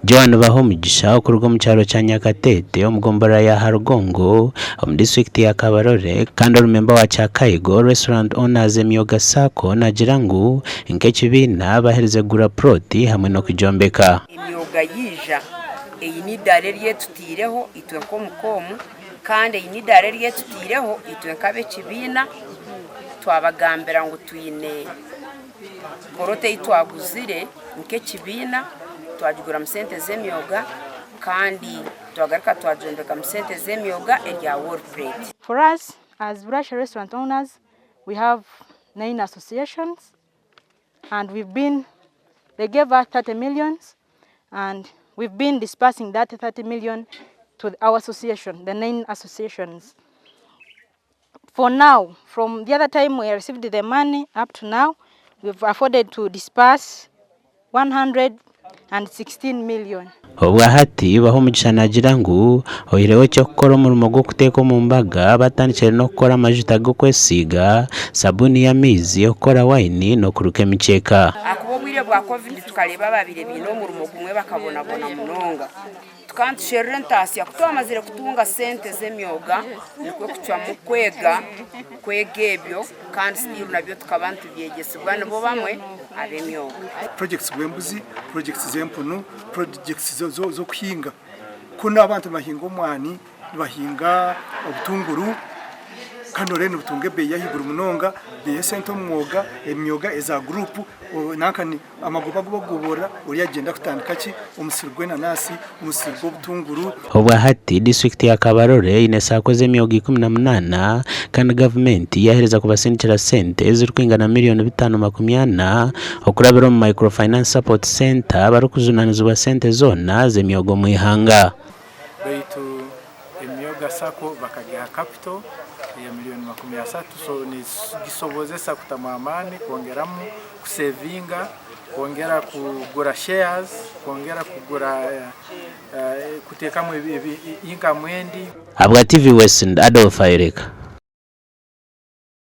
Joan Bahomugisha okuruga omu kyaro kya Nyakateete omu gomborora ya Harugongo omu disiturikiti ya Kabarole kandi ori memba wa Kyakaigo Restaurant Owners Emyoga Sacco naagira ngu nk'ekibiina baherize kugura puroti hamwe n'okugyombeka. Emyoga yaija, eri n'idaara eri etutaireho itwe nk'omuka omu kandi eri n'idaara eri etutaireho itwe nk'ab'ekibiina twabagambira ngu twine Poloti ei twaguzire nk'ekibiina twagiguramu sente z'emyoga kandi twagaruka twagyombekamu sente z'emyoga erya wall plate. For us as Burasha restaurant owners we have 9 associations and we've been they gave us 30 millions and we've been dispersing that 30 million to our association the 9 associations. For now, from the other time we received the money up to now, we've afforded to disperse 116 million. Obwahati Bahomugisha naagira ngu oihireho eky'okukora omurimo gw'okuteeka omu mbaga, batandikire n'okukora amajuta g'okwesiiga, sabuuni y'amaizi, okukora wayini n'okuruka emikyeka. Ahakuba obwire bwa Covid tukareeba ababaire baine omurimo gumwe bakabonabona munonga. Tukaba nitusherura entaasya. Ku twamazire kutunga sente z'emyoga nikwo kucwamu kwega kwega ebyo kandi still nabyo tukaba nitubyegyesibwa nibo bamwe ab'emyoga. Projects bw'embuzi, projects z'empunu, projects z'okuhinga. Kunu abantu nibahinga omwani, nibahinga obutunguru kandi noreeba nibutunga ebeeyi y'ahaiguru munonga, baiha esente omu mwoga, emyoga eza guruupu nanka Amagoba agu bakugoborora ori agyenda kutandika ki? Omusiri gw'enanasi, omusiri gw'obutunguru. Obwahati, disiturikiti ya Kabarole eine saako z'emyoga 18 kandi gavumenti yaheereza kubasindikira sente ezirikwingana miriyoni 540 okurabira omu Micro-finance Support Centre barikujunanizibwa sente zoona z'emyoga omu ihanga. Baitu Emyoga Sacco bakagiha capital eya milioni 30 so nigisobozesa kutamu amaani kwongeramu kusevinga, kwongera kugura shares, kwongera kugura kuteekamu income endi. Ahabwa TV West, Adolf Ayereka.